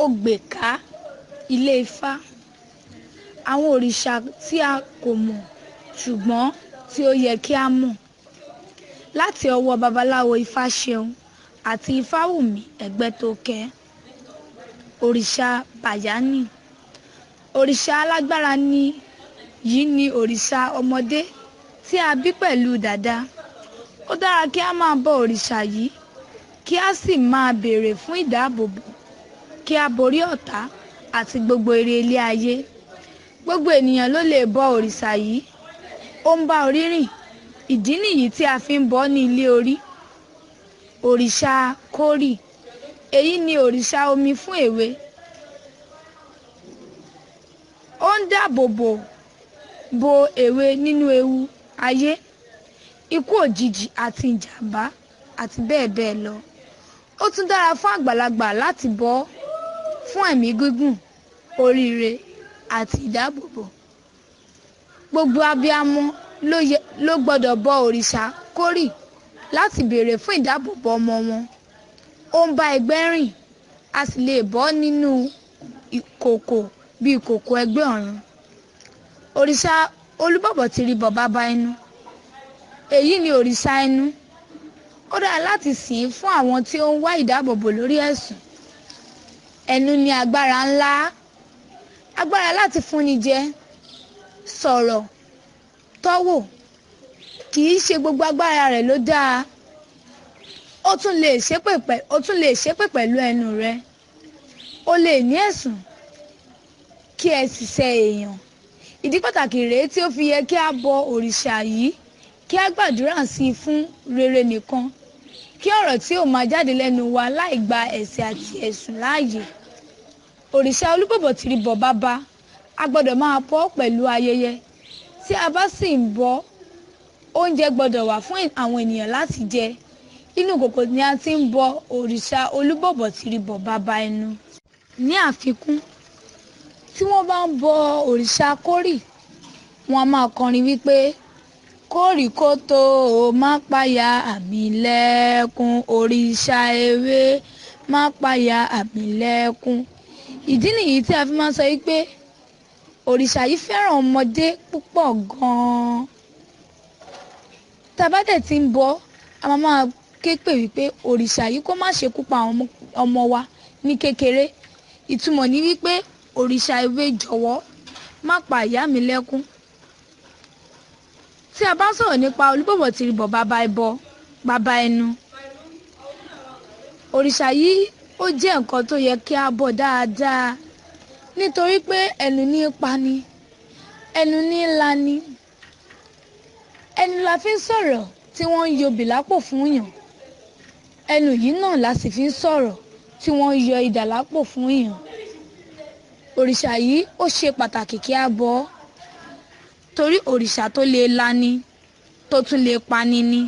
Ògbèká Ilé Ifá. Àwọn òrìṣà tí a kò mọ̀ ṣùgbọ́n tí ó yẹ kí a mọ̀. Láti ọwọ́ Babaláwo Ifáṣeun àti Ifáwùmí Ẹgbẹ́tókẹ́. Òrìṣà Bàyánì. Òrìṣà alágbára ni yìí ni òrìṣà ọmọdé tí a bí pẹ̀lú dàda. Ó dára kí a máa bọ òrìṣà yìí, kí a sì máa béèrè fún ìdáàbòbò, kí a borí ọ̀tá àti gbogbo ire ilé ayé. Gbogbo ènìyàn ló lè bọ òrìṣà yìí. Ó ń bá orí rìn. Ìdí nìyí tí a fi ń bọ ọ́ ní ilé orí. Òrìṣà Kórì. Èyí ni òrìṣà omi fún èwe. Ó ń dáàbòbò bo èwe nínú ewu ayé, ikú òjijì àti ìjàmbá àti bẹ́ẹ̀ bẹ́ẹ̀ lọ. Ó tún dára fún àgbàlagbà láti bọ ọ́ fún ẹ̀mí gígùn, oríire àti ìdáàbòbò. Gbogbo abiyamọ ló gbọ́dọ̀ bọ òrìṣà Kórì láti béèrè fún ìdáàbòbò ọmọ wọn. Ó ń bá ẹgbẹ́ rìn, a sì lè bọ ọ́ nínú ìkòkò bí ìkòkò ẹgbẹ́ ọ̀run. Òrìṣà Olúbọ̀bọ̀tìrìbọ̀ baba ẹnu. Èyí ni òrìṣà ẹnu. Ó dára láti sìn ín fún àwọn tí ó ń wá ìdáàbòbò lórí ẹ̀sùn. Ẹnu ní agbára ńlá. Agbára láti fúnni jẹ, sọ̀rọ̀, tọ́wò. Kì í ṣe gbogbo agbára rẹ̀ ló dáa. Ó tún lè ṣépè pẹ̀lú ẹnu rẹ̀. Ó lè ní ẹ̀sùn kí ẹ sì ṣẹ èèyàn. Ìdí pàtàkì rèé tí ó fi yẹ kí a bọ òrìṣà yìí, kí a gbàdúrà sí i fún rere nìkan, kí ọ̀rọ̀ tí ó máa jáde lẹ́nu wa láì gba ẹ̀ṣẹ̀ àti ẹ̀sùn láàyè. Òrìṣà Olúbọ̀bọ̀tìrìbọ̀ baba, a gbọ́dọ̀ máa bọ ọ́ pẹ̀lú ayẹyẹ. Tí a bá sì ń bọ, oúnjẹ gbọ́dọ̀ wà fún àwọn ènìyàn láti jẹ. Inú ìkòkò ni a ti ń bọ òrìṣà Olúbọ̀bọ̀tìrìbọ̀ baba ẹnu. Ní àfikún, tí wọ́n bá ń bọ òrìṣà Kórì, wọ́n a máa kọrin wípé Kórì kótó o má payà àmì lẹ́kún, òrìṣà ewé má payà àmì lẹ́kún. Ìdí nìyí tí a fi máa ń sọ wípé òrìṣà yìí fẹ́ràn ọmọdé púpọ̀ gan-an. Tí a bá dẹ̀ ti ń bọ, a máa máa ké pè wípé òrìṣà yìí kó má ṣe kú pa àwọn ọmọ wa ní kékeré. Ìtumọ̀ ní wípé òrìṣà ewé jọ̀wọ́ má pa ìyá mi lẹ́kún. Tí a bá ń sọ̀rọ̀ nípa Olúbọ̀bọ̀tìrìbọ̀ baba ẹbọ, baba ẹnu. Òrìṣà yìí ó jẹ́ nǹkan tó yẹ kí a bọ dáadáa nítorí pé ẹnu ní í pani, ẹnu ní í lani. Ẹnu la fi ń sọ̀rọ̀ tí wọ́n ń yọ obì lápò fún èèyàn. Ẹnu yìí náà la sì fi ń sọ̀rọ̀ tí wọ́n ń yọ idà lápò fún èèyàn. Òrìṣà yìí ó ṣe pàtàkì kí a bọ ọ́ torí òrìṣà tó lè lani tó tún lè pani ni.